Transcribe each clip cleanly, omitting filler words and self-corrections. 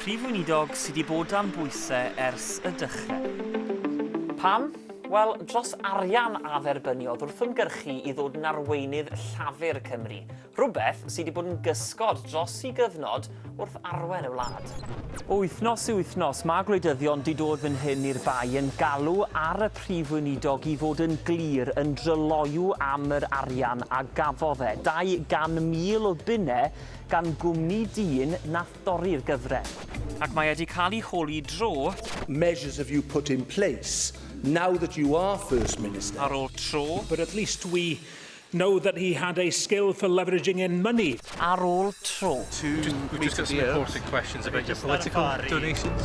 Prif Weinidog sydd wedi bod dan bwysau ers y dechrau. Pam? Wel, dros arian a dderbyniodd wrth ymgyrchu i ddod yn arweinydd Llafur Cymru. Rhywbeth sydd wedi bod yn gysgod dros i gyfnod wrth arwen y wlad. O wythnos i wythnos, mae gwleidyddion 'di dod fan hyn i'r Bae yn galw ar y Prif Weinidog i fod yn glir, yn dryloyw am yr arian a gafodd e, 200,000 o bunnau gan gwmni dyn nath dorri'r gyfraith. Ac mae e 'di cael ei holi dro. Measures have you put in place now that you are First Minister? Ar ôl tro. But at least we Know that he had a skill for leveraging in money. Ar ôl tro. To We've just got some important questions about your political donations.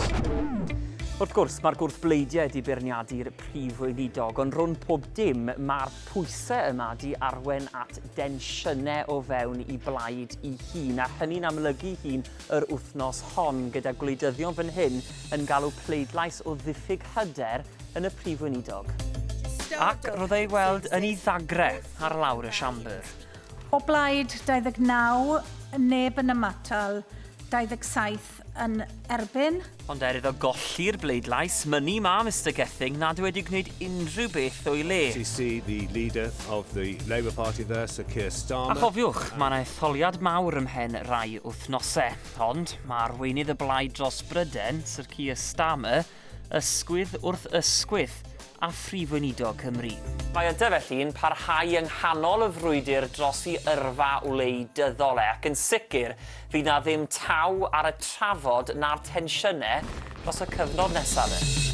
Wrth gwrs, mae'r gwrthbleidiau wedi beirniadu'r prif weinidog, ond rhwng pob dim, mae'r pwysau yma di arwen at densiynau o fewn i blaid i hun, a hynny'n amlygu hun yr wythnos hon, gyda gwleidyddion fan hyn yn galw pleidlais o ddiffyg hyder yn y Prif Weinidog. Ac roedd ei weld yn ei ddagre ar lawr y siambr. O blaid 29, neb yn ymatal, 27 yn erbyn. Ond er iddo golli'r bleidlais, mynnu ma Mister Gething nad yw wedi gwneud unrhyw beth o'i le. To see the leader of the Labour Party there, Sir Keir Starmer. A chofiwch, mae 'na etholiad mawr ymhen rai wythnosau. Ond mae arweinydd y blaid dros Bryden, Sir Keir Starmer, Ysgwydd wrth ysgwydd â Phrif Weinidog Cymru. Mae yntau felly'n parhau yng nghanol y frwydr dros i yrfa wleidyddol e, ac yn sicr fydd 'na ddim taw ar y trafod na'r tensiynau dros y cyfnod nesaf e.